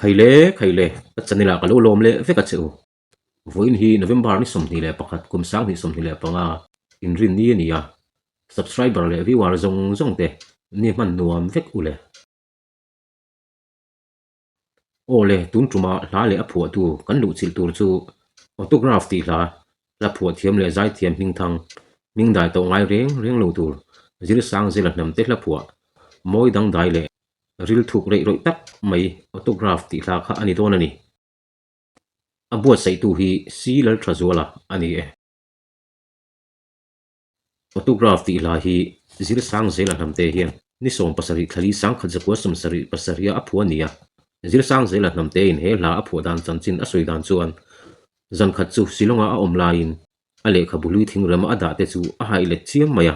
Khaile khaile ka channel ah ka lo lawm leh vek a che u. Vawiin hi November ni 21 kum 2025 inrin ni a ni a, subscriber leh viewer zawng zawng te ni hman nuam vek u le. Aw le, tun tumah hla leh a phuahtu kan luhchilh tur chu Autograph tih hla, hla phuah thiam leh zaithiam hmingthang, hming dai tawh ngai reng reng lo tur, Zirsang Zela hnamte hla phuah, mawi dangdai leh ril thuk reih rawih tak mai Autograph tih hla kha a ni dawn a ni. A buatsaihtu hi C Lalthazuala a ni e. Autograph tih hla hi Zirsang Zela Hnamte hian ni 70 thlali 1000 77 a phuah a ni a. Zirsang Zela Hnamtein he hla a phuah dan chanchin a sawi dan chuan zan khat chu Shillong-a a awm laiin a lehkhabu hlui thingrema a dah te chu a haih let chiam mai a.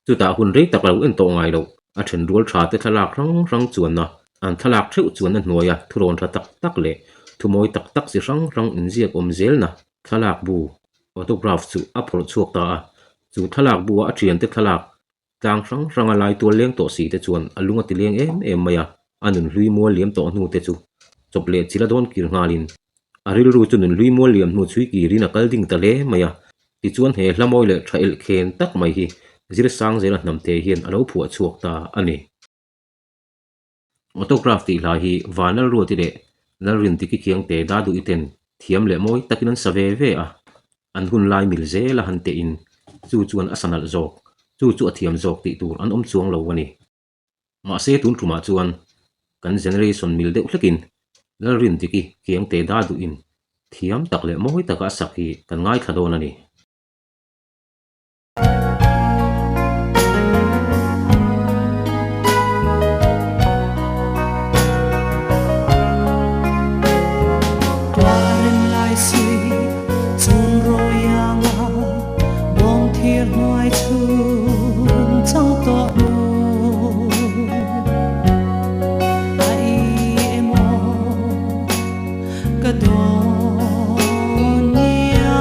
Chutah hun rei tak lo en tawh ngai loh a then rual tha te thlalak hrang hrang chuanna an thlalak theuh chuanna hnuaia thurawn tha tak tak leh thumawi tak tak chi hrang hrang inziak awm zelna thlalak bu Autograph chu a phawrh chhuak ta a, chu thlalak bu-a a thiante thlalak tlang hrang hranga lai tual leng tawh si te chuan a lung a ti leng em em mai a, a nun hlui mual liam tawh hnu te chu chawp leh chil a dawn kir nghalin a rilru chu nun hlui mual liam hnu chhui kirin a kal ding ta hle mai a, tichuan he hla mawi leh tha elh khen tak mai hi Zirsang zela hnamte hian a lo phuah chhuak ta a ni. Autograph tih hla hi Vanlalruati leh Lalrindiki Khiangte Daduhi ten thiam leh mawi takin an sa ve ve a, an hun lai mil zel a han tehin chu chuan a sa nalh zawk, chu chu a thiam zawk tih tur an awm chuang lo a ni. Mahse tun tumah chuan kan generation mil deuh hlekin Lalrindiki Khiangte Daduhin thiam tak leh mawi taka a sak hi kan ngaithla dawn a ni. Ka dawn nia.